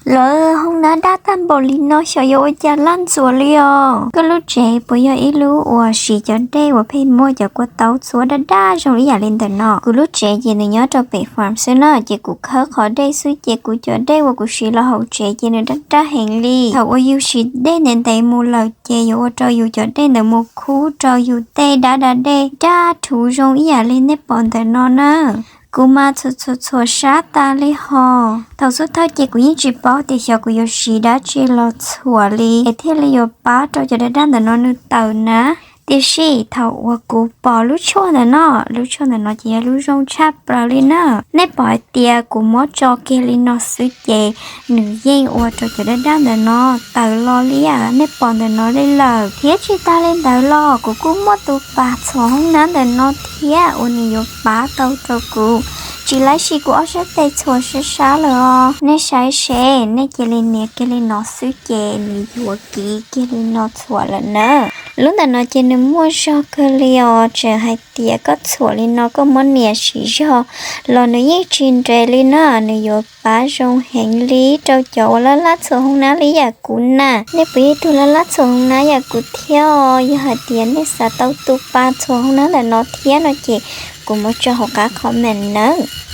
Lawv hoob nab daj tag npaum li no xyov yuav ua cas laj ntxuav li os. Koj lub tsev puas yog ib lub uas siv cov dej uas pheej muaj cov kua tau txhuam daj daj zoo ib yam li ntawm no? Kuv lub tsev ces nws nyob rau pem farm xwb na, ces kuv khawb qhov dej xwb ces kuv cov dej uas kuv siv los hauv tsev ces nws daj daj heev li. Thaum uas yus siv dej ntev ntev mus lawm ces yuav ua rau yus cov dej ntawd mus khub rau yus tej dab da dej daj rhuv zoo ib yam li nej pom ntawm no na. Kuv mas txhuam txhuam txhuam sab tas li hos. Thaum xub thawj ces kuv yeej tsis paub tias xyov kuv yuav siv dab tsi los txhuam li es thiaj li yuav pab rau cov dab daj ntawm no nws tawm na. Tiam sis thaum uas kuv pom lub tshuaj ntawm no, lub tshuaj ntawm no ces yog lub zoo tshaj plaws li na. Nej pom hais tias kuv muab tso kiag li no xwb ces nws yeej ua rau cov dab daj ntawm no tawm los li yam nej pom ntawm no li lawm. Thiab tsis tas li ntawd los kuv kuj muaj tus pas txhuam hoob nab ntawm no thiab uas nws yuav pab tau rau kuv. Tsis laib sim kuv ob sab tes txhuam sab sab lawm os. Nej saib seb, nej cia li nias kiag li no xwb ces nws yuav kiv kiag li no txhuam lawm na. Lub ntawm no ces nws muaj zog kawg li os, tseem hais tias koj txhuam li no koj muab nias siv zog los nws yeej tsis nres li na, nws yuav pab zoo heev li rau cov uas laj laj txhuam hoob nab li yam kuv na. Nej puas yog ib tug laj laj txhuam hoob nab yam kuv thiab os? Yog hais tias nej xav tau tus pas txhuam hoob nab ntawm no thiab no ces kuv muab tso hauv qab comment nawb.